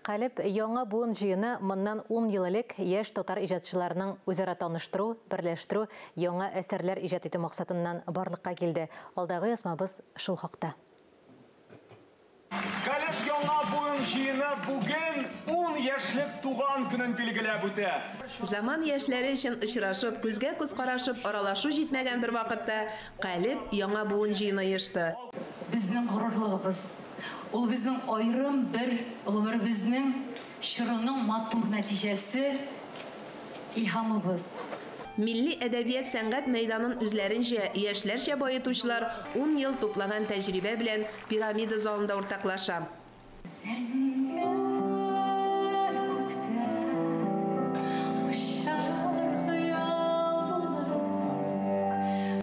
Калеб яңа буын җыены моннан 10 ел элек яшь татар иҗатчыларының үзара таныштыру, берләштерү, яңа әсәрләр иҗат итү максатыннан барлыкка килде. Алдагы язмабыз шул хакта. Калеб яңа буын җыены бүген 10 яшьлек туган көнен билгеләп үтә. Заман яшьләре өчен очрашып, күзгә күз карашып аралашу җитмәгән бер вакытта Калеб яңа буын җыены оешты. Безнең горурлыгыбыз. Ул безнең аерым бер гомеребезнең чорының матур нәтиҗәсе, илһамыбыз. Милли әдәбият сәнгать мәйданын үзләренчә, яшьләрчә баетучылар 10 ел туплаган тәҗрибә белән Пирамида залында уртаклаша. Зәңгәр күктә очар хыял булып.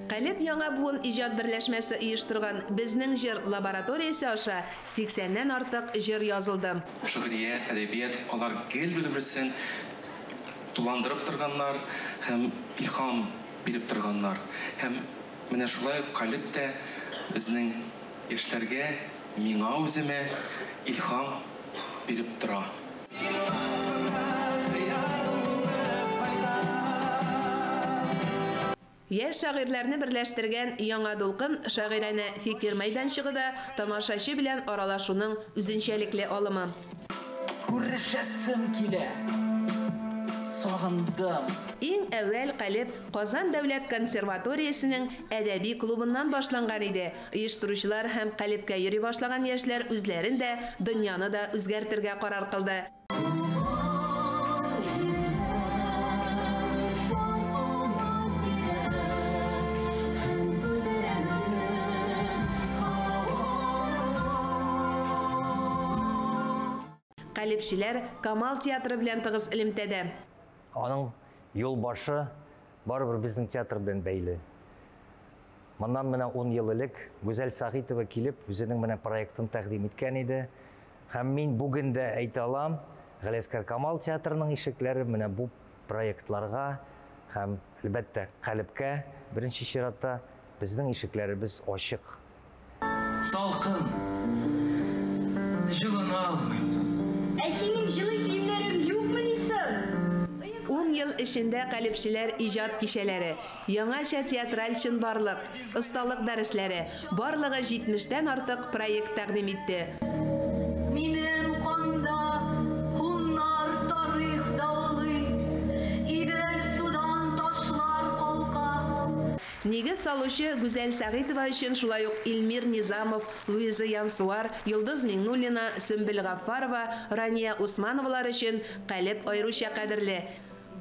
Калеб яңа буын иҗат берләшмәсе оештырган Безнең җыр лабораториясе аша 80-нән артык җыр язылды. Шигърият, әдәбият алар гел бер-берсен туландырып торганнар һәм илһам биреп торганнар. Һәм менә шулай Калеб тә безнең яшьләргә, миңа үземә илһам биреп тора. Яшь шагыйрьләрне берләштергән Яңа дулкын шагыйранә фикер мәйданчыгы да тамашачы белән аралашуның үзенчәлекле алымы. Күрешәсем килә, сагындым. Иң әүвәл Калеб Казан дәүләт консерваториясенең әдәби клубыннан башланган иде. Оештыручылар һәм Калебкә йөри башлаган яшьләр үзләрен дә, дөньяны да үзгәртергә карар кылды. Калебчеләр Камал театры белән тыгыз элемтәдә. Аның юл башы барыбер безнең театр белән бәйле. Моннан менә 10 ел элек Гүзәл Сәгыйтова килеп, үзенең менә проектын тәкъдим иткән иде. Һәм мин бүген дә әйтә алам, Галиәсгар Камал театрының ишекләре менә бу проектларга һәм, әлбәттә, Калебкә беренче чиратта безнең ишекләребез ачык. Салкын. Җылына алмыйм. Ә синең җылы киемнәрең юкмыни соң? 10 ел эчендә калебчеләр иҗат кичәләре, яңача театраль чынбарлык, осталык дәресләре, барлыгы 70-тән артык проект тәкъдим итте. Минем канда һуннар тарих даулый, Идел судан ташлар калка. Нигез салучы Гүзәл Сәгыйтова өчен шулай ук Илмир Низамов, Луиза Янсуар, Йолдыз Миңнуллина, Сөмбел Гаффарова, Рания Усмановалар өчен Калеб аеруча кадерле.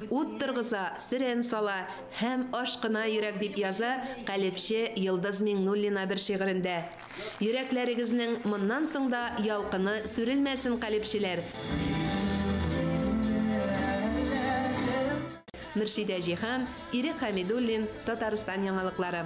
Ут торгыза, сөрән сала һәм ашкына йөрәк дип яза калебче Йолдыз Миңнуллина бер шигырендә. Йөрәкләрегезнең моннан соң да ялкыны сүрелмәсен, калебчеләр! Мөршидә Җиһан, Ирек Хәмидуллин, Татарстан яңалыклары.